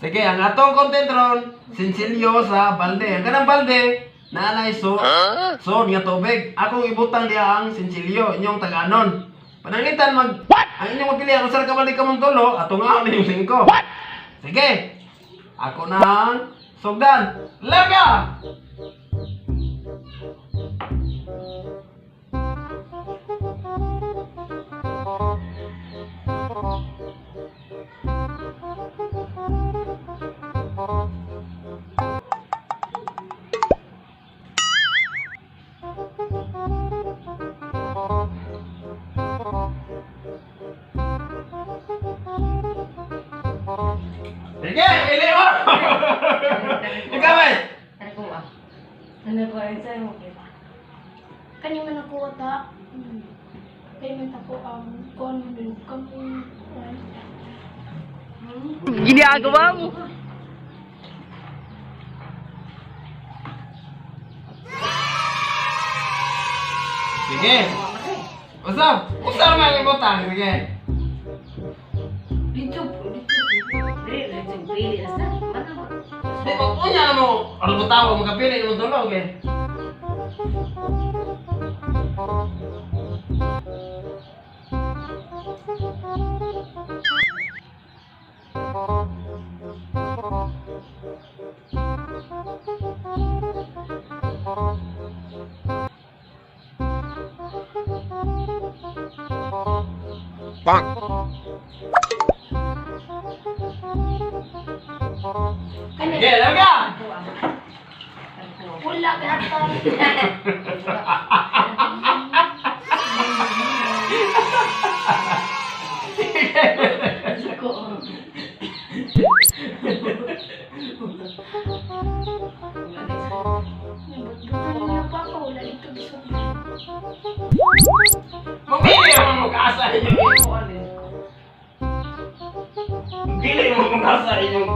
Sige, ang atong content ron, sinsilyo sa balde. Ang kanang balde, naanay so nga tubig. Akong ibutang diha ang sinsilyo, inyong taganon. Pananglitan mag What? Ang inyong mapili ang usa ka balde kamong tulo, atong ahon yung 5. What? Sige. Ako na ang sugdan. Larga! Sige, ili mo! Ikaw eh! Ano ko ah? Ano ko ay sa'yo mo kita. Kani man ako ta. Kani man ako ang kuan mo dun kami. Kuan. Ginagawa mo. Sige. Usap! Usap man ibutang. Sige. Dito, dito. Dili, dili, pili na sa. Mana mo? Di ba unya na mo, ano mo tao, makapili mo tulog eh. Kani Sige, larga! Ako ah. Ano ko? wala ka ta. Ko. Nabot-butan mo na pa ako wala ito bisog. Mamili mo mag-asa inyong Dili mo mag-asa inyong.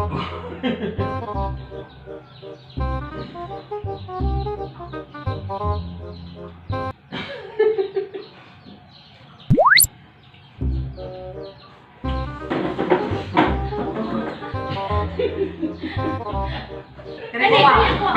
Kani kani ako.